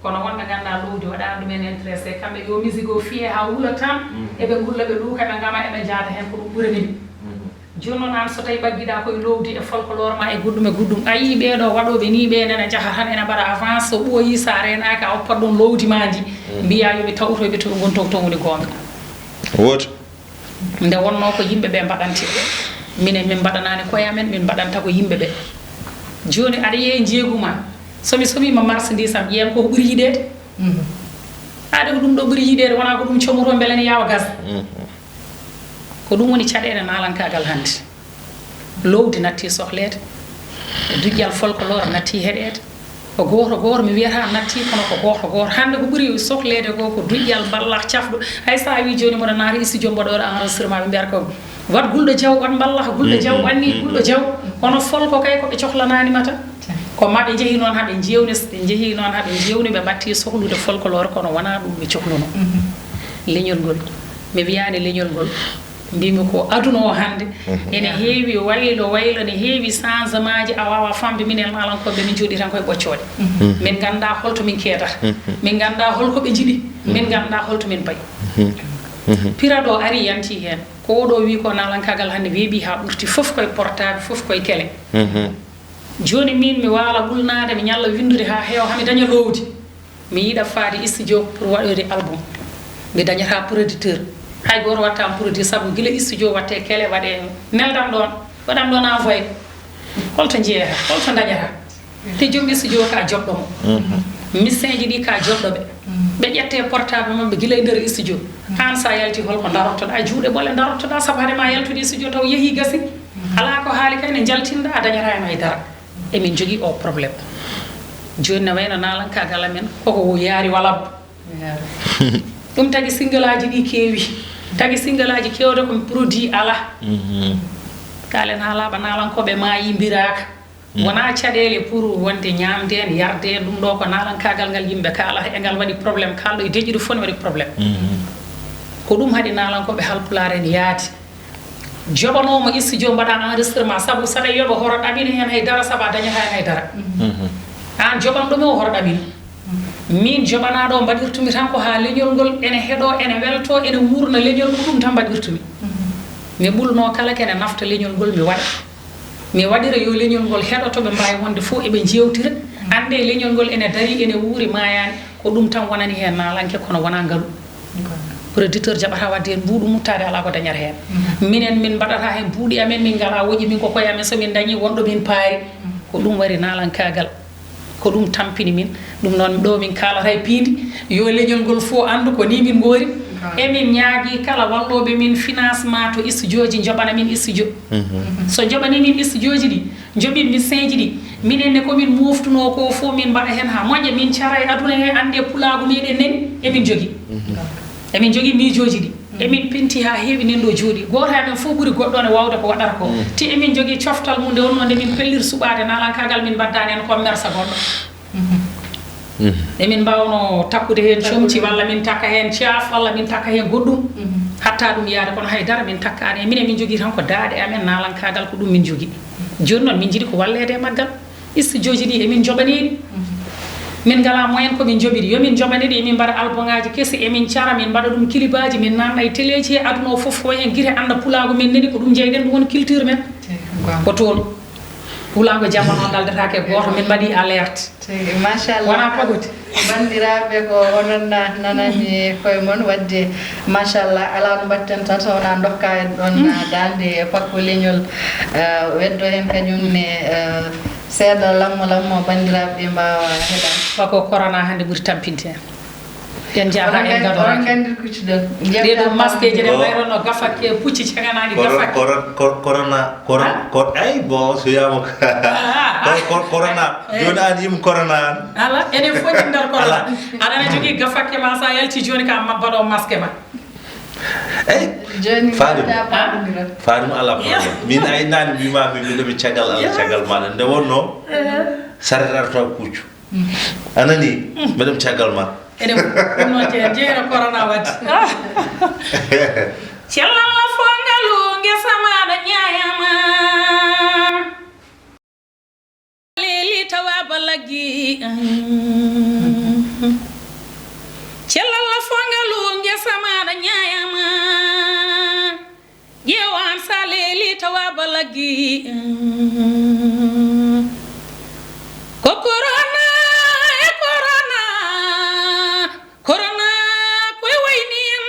kono wonɓe nganndaa loowdi waɗaani ɗum en intéressé, kamɓe yo musique o fiye haa wula tan, eɓe ngulla, ɓe luuka, ɓe ngama, eɓe njaata heen, ko ɗum ɓurani ɓe. Jooni noon, aan so tawi ɓaggiɗaa koye loowdi e folklore ma e goɗɗum e goɗɗum, a yii ɓeeɗo waɗooɓe nii, ɓe nena njaha tan ene mbaɗa avance, so ɓooyii, so a reenaaki, a oppat ɗoon loowdi ma ndi, mbiyaa yo ɓe tawtoy ɓe to ɓe ngoni, to, to woni goonga. Woto. Nde wonnoo ko yimɓe ɓe mbaɗante, minen min mbaɗanaani koye amen, min mbaɗanta ko yimɓe ɓe. Jooni aɗa yeeya njeeygu ma, so mi somiima marchandise am, ƴeewan ko ko ɓuri yiɗeede. Aade ko ɗum ɗo ɓuri yiɗeede, wonaa ko ɗum comotoo mbele ne yaawa gas. Ko ɗum woni caɗeele naalankaagal hannde. Loowdi natti sohleede, duƴƴal folklore natti heɗeede. Ko gooto gooto mi wiyata natti, kono ko gooto gooto. Hannde ko ɓuri sohleede ko, ko duƴƴal mballah cafɗo. Hay so a wii jooni mboɗo naata studio mboɗo waɗa enregistrement, ɓe mbiyata ko waɗ gulɗo jaw, waɗ mballah gulɗo jaw, anni gulɗo jaw. Kono folko kay ko ɓe cohlanaani ma tan. Ko ma ɓe njehi noon haa ɓe njeewni, ɓe njehi noon haa ɓe njeewni, ɓe mbaɗti sohlude folklore, kono wonaa ɗum ɓe cohlunoo. Leñol ngol, mi wiyaani leñol ngol, mbimi ko aduna o hannde ene heewi waylo waylo, ne heewi changementji, a waawaa famde. Minen naalankooɓe min njooɗii tan koye ɓoccooɗe. Min nganndaa holto min keedata, min nganndaa holko ɓe njiɗi, min nganndaa holto min payi. Piraɗo ari yanti heen, ko oɗo wii ko naalankaagal hannde weeɓi haa ɓurti, fof koye portable, fof koye kele. Jooni min mi waala ɓulnaade, mi ñalla winndude haa heewa, haa mi daña loowdi. Mi yiɗa faade studio pour waɗoyde album. Mi dañataa producteur. Hay gooto waɗataa am produit, sabu gila studio waɗtee, kele waɗee, neldan ɗoon, waɗan ɗoon envoyé. Holto njeeyata? Holto ndañata? Te joom studio ka joɓɗo mo. Musicien ji ɗi ka joɓɗo ɓe. Ɓe ƴettee portable maɓɓe gila e nder studio. Aan so a yalti, holko darottoɗaa? Juuɗe ɓole darottoɗaa, sabu hade ma yaltude studio taw yehii gasi. Alaa ko haali kay, ne njaltinɗaa, a dañataa heen hay dara. Emin njogii o problème. Jooni ne wayno naalankaagal amen, koko yaari walab. Ɗum tagi single aji ɗi keewi. Tagi single aji keewde ko produit alaa. Kaalen haalaaɓe naalankooɓe maayi mbiraaka. Wonaa caɗeele pour wonde ñaamde en, yarde en, ɗum ɗo ko naalankaagal ngal yimɓe kaalata, e ngal waɗi problème, kaalɗo e deƴƴude fof ne waɗi problème. Ko ɗum haɗi naalankooɓe halpulaar en yaade. Joɓanoomo studio mbaɗa enregistrement, sabu saɗa yoɓa hoto ɗamine heen hay dara, sabu a dañataa heen hay dara. Aan joɓanɗo mi o hoto ɗamine. Min joɓanaaɗo o mbaɗirtumi tan ko haa leñol ngol ene heɗoo, ene weltoo, ene wuurna leñol, ko ɗum tan mbaɗirtumi. Mi ɓulnoo kala kene nafta leñol ngol, mi waɗa. Mi waɗira yo leñol ngol heɗoto, ɓe mbaawi wonde fof eɓe njeewtira. Annde leñol ngol ene darii, ene wuuri, maayaani. Ko ɗum tan wonani heen naalanke, kono wonaa ngalu. Producteur jaɓataa waɗde heen mbuuɗu, muttaade alaa ko dañata heen. Minen, min mbaɗataa heen buuɗi amen, min ngalaa woƴi, min ko koye amen, so min ndañii won ɗo min paari. Ko ɗum waɗi naalankaagal. Ko ɗum tampini min. Ɗum noon, ɗo min kaalata e piindi, yo leñol ngol fof anndu ko nii min ngoori. Emin ñaagii kala wallooɓe min financement to studio ji, njoɓana min studio. So njoɓanii min studio ji ɗi, njoɓin musicien ji ɗi. Minen ne, ko min mooftunoo ko fof, min mbaɗa heen haa moƴƴa, min cara e aduna he, annde pulaagu meɗen nani, emin njogii. Emin njogii miijooji ɗi. Emin penti haa heewi, nen ɗo jooɗii. Gooto e amen fof ɓuri goɗɗo ne waawde ko waɗata ko. Te emin njogii coftal mum, nde wonnoo nde min pellir suɓaade naalankaagal, min mbaddaani heen commerce goɗɗo. Emin mbaawno takkude heen comci, walla min takka heen caaf, walla min takka heen goɗɗum. Hatta ɗum yaade, kono hay dara min takkaani. Minen, min njogii tan ko daaɗe amen, naalankaagal, ko ɗum min njogii. Jooni noon, min njiɗi ko walleede e maggal. Studio ji ɗi emin njoɓanii ɗi. Min ngalaa moyen ko min njoɓiri. Yo min njoɓane ɗe, emin mbaɗa albongaaji kesi, emin cara, min mbaɗa ɗum kilibaaji, min nanna e teleeji he aduna o fof, ko wayi heen gite annda pulaagu men nani, ko ɗum njeyɗen, ɗum woni culture men. Ko toon. Pulaagu jamma noon naldataake e gooto, min mbaɗi alerte. Tigi, machallah. Wonaa pagodi. Banndiraaɓe, ko onon na-, nanani koye mon, waɗde machallah, alaa no mbaɗten tan so wonaa ndokka en ɗoon daande e pakko leñol, eh, weddo heen kañum ne, eh, seeɗa lammo lammo, banndiraaɓe ɓe mbaawa heɗaade. Pako corona hannde ɓuri tampinde en. En njaha en ngadoraki. Onon nganndi kuccuɗon. Ɗee ɗoo maskeeji ɗe mbayrono gafakke, pucci caganaaɗi gafakke. Corona, corona, ay, bon, so wiyaama ko, ko, corona. Jooni aan yim corona aan. Ala, enen fof yim nder corona. Aɗa, aɗa jogii gafakke ma, so a yalti jooni ka ma mbaɗo masque ma. Eyi, jooni Fatim. Fatim, alaa problème. Min ay naane mbiimaa mi mbiɗo mi caggal Allah, caggal maaɗa. Nde wonnoo, saret arata kuccu. A nanii? Mbeɗa mi caggal ma. Eɗen ɗum noon je-, jeera corona waɗi. Cellal fof ngalu ngesa maaɗa ñaayama. Leeli tawa balagi. Cellal fof ngalu ngesa maaɗa ñaayama. Ƴeewan sa leeli tawa balagi. Ko corona e corona. Corona koye wayni en.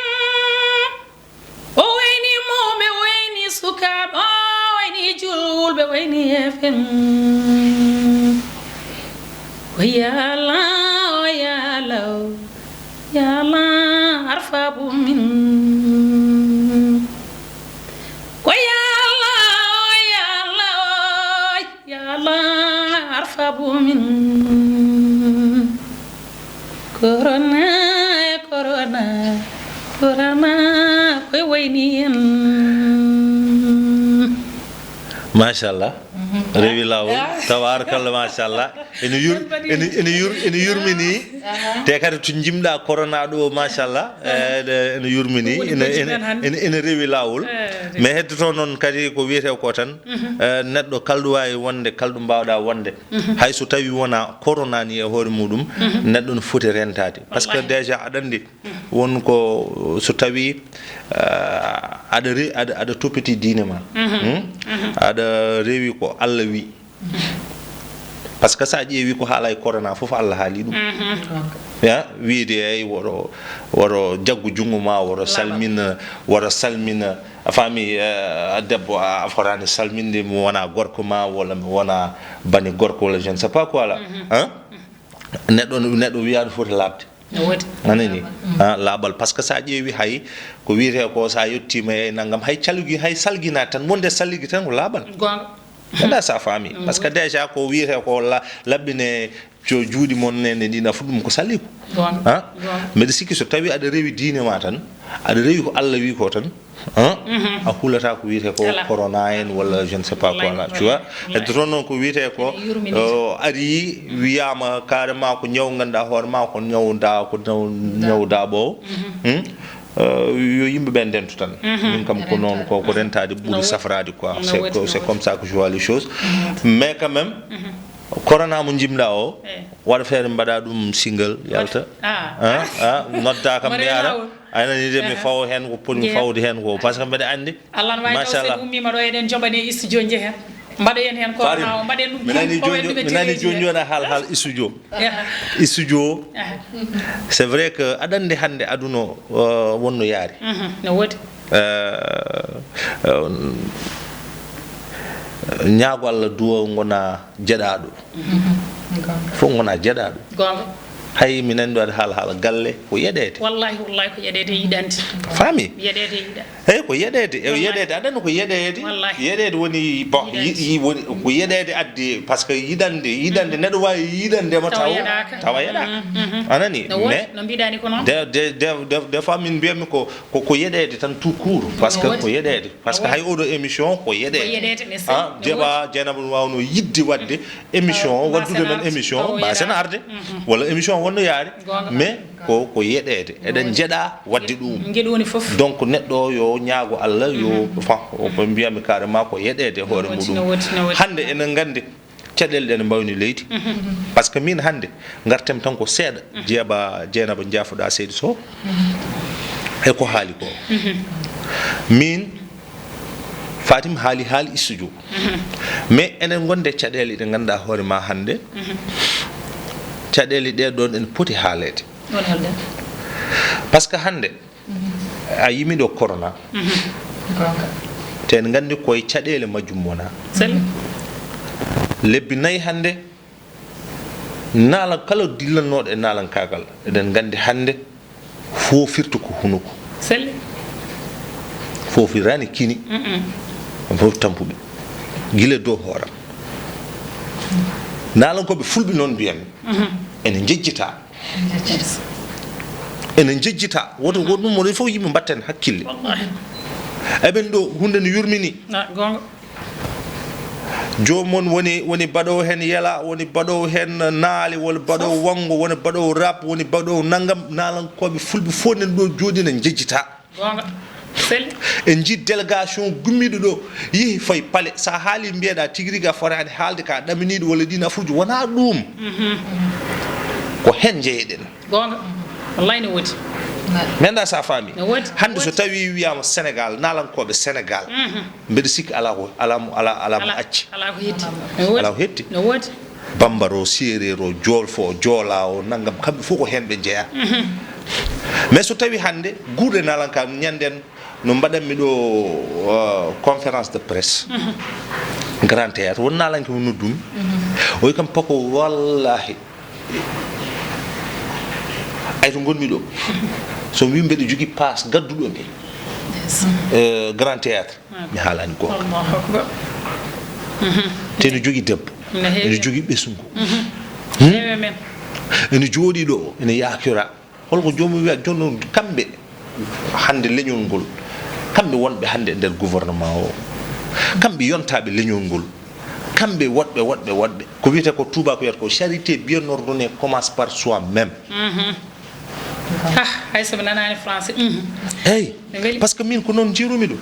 O wayni mawɓe, o wayni sukaaɓe, o wayni julɓe, o wayni heefen. O yaala, o yaala, o yaala, arfabu min. Ko yaala, o yaala, o yaala, arfabu min. Corona, corona, corona, koye wayni en. Machallah. Rewi laawol. Tabaarakallah, machallah. Ene yur-, ene, ene yur-, ene yurmini. Te kadi to jimɗa corona ɗo, machallah. Eh, ene yurmini. Ene, ene, ene rewi laawol. Mais heddoto noon kadi ko wiyete ko tan, eh, neɗɗo kalɗo waawi wonde, kalɗo mbaawɗa wonde. Hay so tawi wona corona ni e hoore muɗum, neɗɗo no foti rentaade. Parce que déjà aɗa anndi, won ko so tawi, ah, aɗa re-, aɗa, aɗa toppiti diine ma. Hmm? Aɗa rewi ko Allah wi. Parce que sa ƴeewi ko haala e corona fof Allah haali ɗum. Ya, wiide ay woto, woto jaggu junngo ma, woto salmina, woto salmina. A faami, eh, debbo a, a fotaani salminde mo wona gorko ma, walla mo wona bani gorko, walla je ne sais pas quoi là. Hein? Neɗɗo, neɗɗo wiyaano foti laaɓde. No woodi. A nani? Ah, laaɓal. Parce que sa ƴeewi hay ko wiyete ko sa yettiima e nanngam, hay calgi, hay salgina tan, wonde salgi tan ko laaɓal. Goonga. Mbeɗa sa faami. Parce que déjà ko wiyete ko la-, laɓɓine jo-, juuɗi mon nene ɗi nafu ɗum ko saliku. Goonga. Ah? Goonga. Mbeɗa sikki so tawi aɗa rewi diine ma tan, aɗa rewi ko Allah wi ko tan, ah? A hulata ko wiyete ko corona en walla je ne sais pas quoi là, tu vois. Heddoto noon ko wiyete ko, o ari wiyaama carrément ko ñaw ngannduɗaa hoore ma ko ñaw da-, ko ñaw, ñaw daaɓoowo. Hmm? Eh, yo yimɓe ɓe ndento tan. Min kam ko noon, ko, ko rentaade ɓuri safraade quoi. C'est que, c'est comme ça que je vois les choses. Mais quand même, corona mo jimɗa o, waɗa feere mbaɗa ɗum single, yalta. Ah, ah, nodda kam mi ara. A nani de, mi fawo heen ko poti mi fawde heen ko. Parce que mbeɗa anndi. Allah no waawi taw so en ummiima ɗo eɗen joɓani e studio nje heen. Mbaɗoyen heen ko Fatim, ma o, mbaɗen ɗum mi nani jooni, mi nani jooni jooni a haal, haal studio. Studio, c'est vrai que aɗa anndi hannde aduna o, uh, wonno yaari. No woodi. Uh, uh, ñaago Allah duwa ngona jeɗaaɗo. Fof ngona jeɗaaɗo. Goonga. Hay mi nani ɗo aɗa haala, haala galle ko yeɗeede. Wallahi, wallahi ko yeɗeede e yiɗande. Faami? Yeɗeede e yiɗande. Eyi, ko yeɗeede, e yeɗeede, aɗa anndi ko yeɗeede. Wallahi. Yeɗeede woni, bon, yi-, yi-, woni ko yeɗeede addi, parce que yiɗande, yiɗande, neɗɗo waawi yiɗande ma tawa, tawa yeɗaaka. A nani? No woodi, mais no mbiɗa ni ko noon. De, de, de, de, des fois min mbiyatmi ko, ko, ko yeɗeede tan tout court, parce que ko yeɗeede. Parce que hay oɗo émission ko yeɗeede. Ko yeɗeede, mais ah, no jeeɓa woodi. Jeynaba no waawno yiɗde waɗde émission, waɗdude men émission, mbaasen arde. Walla émission wonno yaari, mais ko, ko yeɗeede. Eɗen njeɗa waɗde ɗum. Njeɗu woni fof. Donc neɗɗo o yo ñaago Allah, yo, enfin, ko mbiyatmi carrément ko yeɗeede hoore muɗum. No woodi, no woodi. Hannde eɗen nganndi, Caɗeele ɗe ne mbawni leydi. Par ce que min hannde, ngartem tan ko seeɗa, jeeɓa Jeynaba, njaafoɗa seydi Sow, e ko haali ko. Min, Fatim haali, haali studio. Mais enen ngonde caɗeele ɗe ngannduɗaa hoore ma hannde, caɗeele ɗe ɗon ene poti haaleede. Woni holde? Par ce que hannde, a yimi ɗo corona. Goonga. Te en nganndi koye caɗeele majjum wona. Sel. Lebbi nayi hannde, naalan kala dillannooɗo e naalankaagal, eɗen nganndi hannde foofirta ko hunuko. Sel. Foofirani kini. Fof tampuɓe. Gila dow hooram. Naalankooɓe fulɓe noon mbiyanmi. Ene njejjita. Ene njejjita. Woto, woto ɗum, woto fof yimɓe mbatten hakkille. Eɓen ɗo, huunde ne yurmini. Ah, goonga. Joomum woni, woni baɗoowo heen yela, woni baɗoowo heen naali, woni baɗoowo wanngo, woni baɗoowo rap, woni baɗoowo nanngam. Naalankooɓe fulɓe fof nen ɗo jooɗi ne njejjita. Goonga. Sel. En njii délégation gummiiɗo ɗo, yehi fayi pale. So a haali mbiyeɗa tigi rigi a fotaani haalde ka ɗaminiiɗo walla ɗi nafuuji, wonaa ɗum. Ko heen njeyeɗen. Goonga. Wallaay ne woodi. Mi anndaa so a faami. Ne woodi. Hannde so tawi wiyaama Sénégal, naalankooɓe Sénégal, mbeɗa sikki alaa ko, alaa mo, alaa, alaa mo acci. Alaa ko hetti. Ne woodi. Alaa ko hetti. Ne woodi. Bambara o, Seereer o, Joolfo o, Joolaa o, nanngam, kamɓe fof ko heen ɓe njeyaa. Mais so tawi hannde guurɗe naalanka, ñannden no mbaɗanmi ɗo, euh, conférence de presse, Grand Théâtre, won naalanke mo noddumi. O wi kam, Pako, wallaahi, ay to ngonmi ɗo, so mi wi mbeɗa jogii paas gadduɗo mi, euh, Grand Théâtre, mi haalaani goonga. Allahu Akbar. Te ene jogii debbo, ene jogii ɓesngu. Ene jooɗii ɗo, ene yaakira. Holko joomum wiya, jooni noon, kamɓe hannde leñol ngol, kamɓe wonɓe hannde e nder gouvernement o, kamɓe yontaaɓe leñol ngol, kamɓe woɗɓe, woɗɓe, woɗɓe. Ko wiyetee ko tuubaako wiyata ko charité bien ordonnée commence par soi-même. Ah, hay so mi nanaani français. Eeyi, par ce que min ko noon njiirumi ɗum.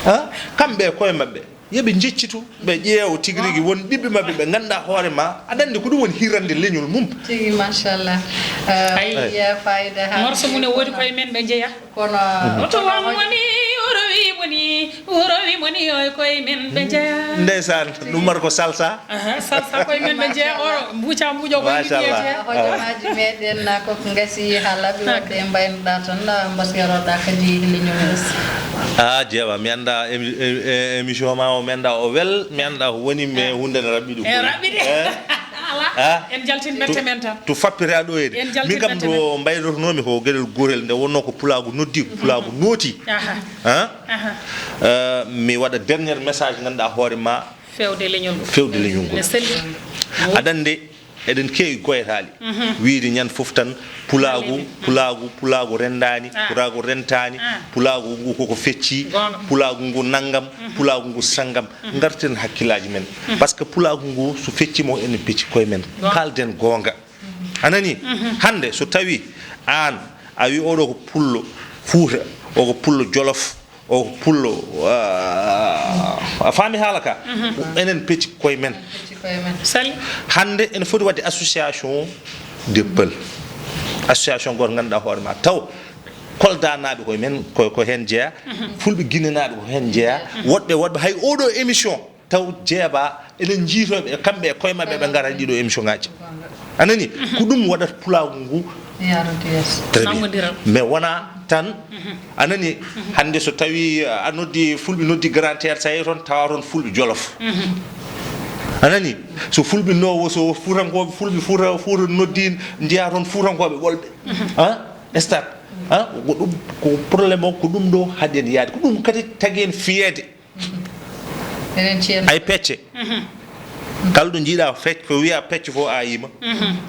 Ah, kamɓe e koye maɓɓe. Yo ɓe njeccitu, ɓe ƴeewa tigi rigi won ɓiɓɓe maɓɓe ɓe ngannduɗaa hoore ma, aɗa anndi ko ɗum woni hirande leñol mum. Tigi, machallah. Ay. Eyi, faayida haa morso mum ne woodi koye men ɓe njeya. Kono oto won woni, o rowi mo ni, o rowi mo ni, o e koye men ɓe njeya. Ndeysaan, ɗum mar ko salsa. Aha, salsa koye men ɓe njeya, o mbuuca mbuuƴo ko yimɓe. Machallah. Hojomaaji meɗen na ko ngasi haa laaɓi, waɗde mbaynoɗaa tan, mbaskiroɗaa kadi leñol ngal. Ah, jeewa, mi annda émi-, é-, é-, émission ma o, mi annda o wel, mi annda ko woni, mais huunde ne raɓɓiɗi. Eh, raɓɓiɗi. Alaa. Ah? En jaltin ɓette men tan. To fappira ɗo ede. En jaltin ɓette men. Min kam to mbaynotonoomi ko geɗel gootel nde wonnoo ko pulaagu noddi, ko pulaagu nooti. Aha. Ah? Aha. Eh, mi waɗa dernier message, ngannduɗaa hoore ma. Feewde leñol ngol. Feewde leñol ngol. Ne selli. Aɗa anndi, eɗen keewi goyataali. Wiide ñande fof tan, pulaagu, pulaagu, pulaagu renndaani, pulaagu rentaani, pulaagu ngu koko fecci, pulaagu ngu nanngam, pulaagu ngu sanngam. Ngarten hakkillaaji men. Par ce que pulaagu ngu so fecci mo, enen pecci koye men. Kaalden goonga. A nani? Hannde so tawi aan a wi oɗo ko pullo Fuuta, o ko pullo Jolof, o ko pullo, ah, a faami haala ka? Enen pecci koye men. Pecci koye men. Sali. Hannde ene foti waɗde association de Peul. Association gooto ngannduɗaa hoore ma taw Koldanaaɓe koye men, ko, ko heen jeyaa. Fulɓe Ginenaaɓe ko heen jeyaa. Woɗɓe, woɗɓe, hay oɗo émission taw jeeɓa, eɗen njiitoɓe kamɓe e koye maɓɓe, ɓe ngara ɗiɗo émission ngaji. A nani? Ko ɗum waɗata pulaagu ngu. Yaarude yeeso. Très bien. Nanngondiral. Mais wona tan, a nani, hannde so tawi a noddi, fulɓe noddi Grand Théâtre, so a yehi toon, tawa toon fulɓe Jolof. A nani? So fulɓe no, so fuutankooɓe, fulɓe Fuuta, Fuuta noddi, njiya toon fuutankooɓe ɓolɓe. Ah, stade. Ah, ko ɗum, ko problème o, ko ɗum ɗo haɗi en yaade. Ko ɗum kadi tagi en fiyeede. Enen ceerno. Ay pecce. Kala ɗo njiiɗa fecce, ko wiya pecce fof a yima.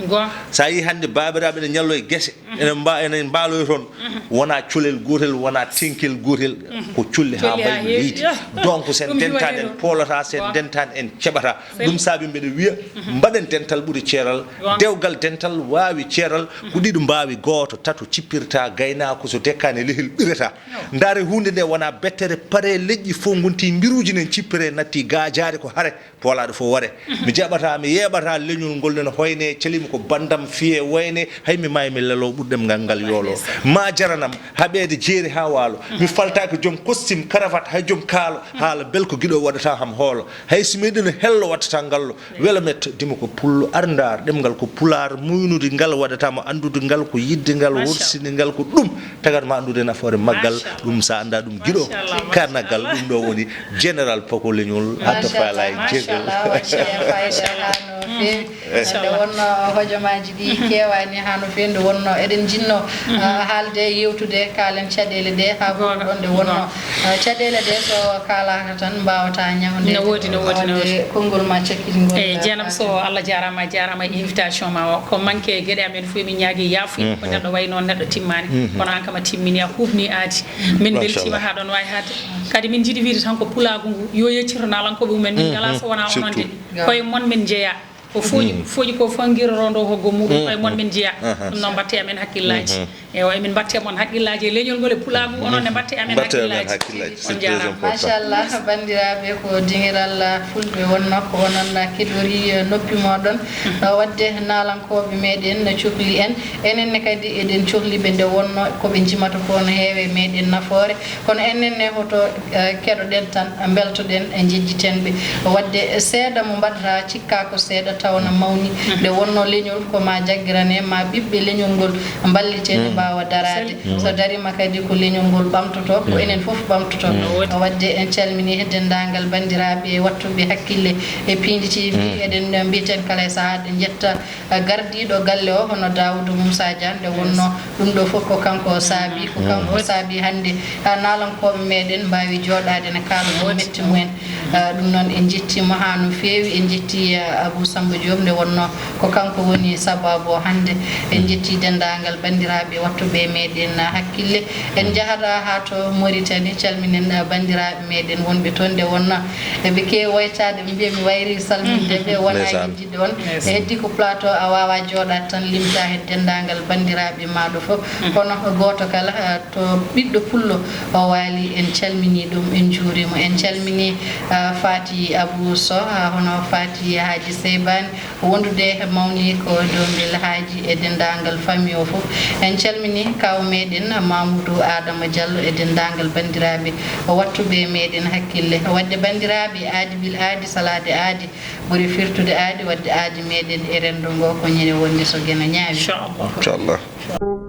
Goonga. So a yii hannde baabiraaɓe ene ñallo e gese, ene mba-, ene mbaaloya toon, wona colel gootel, wona tenkel gootel, ko colli haa mbayni leydi. Donc, so en ndentaani, en poolata, so en ndentaani, en ceɓata. Ɗum saabi mbeɗa wiya, mbaɗen dental ɓuri ceeral, dewgal dental waawi ceeral, ko ɗiɗo mbaawi gooto, tato cippirta, gaynaako so dekkaani lehel ɓirata. Ndaare huunde nde wona bettere, pare leƴƴi fof ngonti mbiruuji nen cippire, natti gaajaare ko hare, poolaaɗo fof ware. Mi jaɓataa, mi yeeɓataa leñol ngol, nen hoyne, calimi ko banndam, fiye, wayne, hay mi maayi, mi lelo ɓurɗemngal ngal yoolo. Ma jaranam haɓeede jeeri haa waalo. Mi faltaaki joom kostim, karavat, hay joom kaalo. Haala bel ko giɗo waɗata ham hoolo. Hay si meɗino hello wattata ngallo. Welo metto, dimo ko pullo, ar ndaar, ɗemngal ko pulaar, muynude ngal waɗata mo anndude ngal, ko yiɗde ngal, horsinde ngal, ko ɗum. Tagat ma anndude nafoore maggal, ɗum sa annda ɗum giɗo karnagal, ɗum ɗo woni Général Poko Leñol, hatta faala e jeegal. Machallah, machallah, no feewi. Nde wonno hojomaaji ɗi keewaani haa no feewi, nde wonno eɗen njiɗno, ah, haalde, yewtude, kaalen caɗeele ɗe haa goɗɗo ɗon, nde wonno, ah, caɗeele ɗe so kaalaaka tan mbaawata ñawde. No woodi, no woodi, no woodi. Konngol ma cakkitiingol. Eyi, jeenam so Allah jaaraama, a jaaraama e invitation ma o. Ko manque geɗe amen fof, emin ñaagi yaafuya. Ko neɗɗo wayi noon, neɗɗo timmaani. Kono aan kam a timmini, a huuɓni aadi. Min mbeltiima haa ɗoon waawi haaɗde. Kadi min njiɗi wiyde tan ko pulaagu ngu, yo yeccito naalankooɓe mumen. Min ngalaa so wonaa onon de. Koye mon min njeyaa. Ko fooƴi, fooƴi ko fof ngirorondo ko gommuɗum, koye mon min njeyaa. Ɗum noon mbatte amen hakkillaaji. Ewa, emin mbatte mon hakkillaaji e leñol ngol e pulaagu, onon ne mbatte amen hakkillaaji. On njaaraama. Machallah, banndiraaɓe, ko dingiral, ah, fulɓe wonno, ko onon, ah, keɗori, eh, noppi moɗon. Ah, wadde naalankooɓe meɗen no cokli en. Enen ne kadi eɗen cokli ɓe nde wonno ko ɓe njimata ko no heewe meɗen nafoore. Kono enen ne hoto, eh, keɗoɗen tan, mbeltoɗen, eh, njejjiten ɓe. Wadde seeɗa mo mbaɗata cikka ko seeɗa tawa na mawni. Nde wonno leñol ko ma jaggirane, ma ɓiɓɓe leñol ngol mballite, ɓe mbaawa daraade. So dariima kadi ko leñol ngol ɓamtoto, ko enen fof ɓamtoto. Wadde en calmini denndaangal banndiraaɓe wattuɓe hakkille e Piindi T V. Eɗen mbiyeten kala e sahaa, eɗen njetta gardiiɗo galle o, hono Daawuda Muusaa Jaan, nde wonno ɗum ɗo fof ko kanko saabi, ko kanko saabi hannde, ah, naalankooɓe meɗen mbaawi jooɗaade ne kaala ɗum metti mumen. Ah, ɗum noon en njettiima haa no feewi, en njetti, ah, Abuu Sammba Joob, nde wonno ko kanko woni sabaabu o hannde. En njetti denndaangal banndiraaɓe wattuɓe meɗen, ah, hakkille. En njahata haa to Moritani, calminen, ah, banndiraaɓe meɗen wonɓe toon, nde wonno eɓe keewi waytaade, ɓe mbiya mi wayri salminde ɓe, wona e ɗon. E heddi ko plateau a waawa jooɗaade tan limta heen denndaangal banndiraaɓe maaɗo fof. Kono gooto kala, ah, to ɓiɗɗo pullo o waali, en calmini ɗum, en njuurimo. En calmini, ah, Faati Abuu Soh, ah, hono Faati Haaji Seybaani, wondude e mawni ko Doombel Haaji e denndaangal famille o fof. En calmini kaaw meɗen Mamoudou Adama Diallo e denndaangal banndiraaɓe wattuɓe meɗen hakkille. Wadde banndiraaɓe, aadi bil aadi, salaade aadi. Ɓuri firtude aadi, wadde aadi meɗen e renndo ngo ko ñande wonde so geno ñaawi. Inchallah. Inchallah.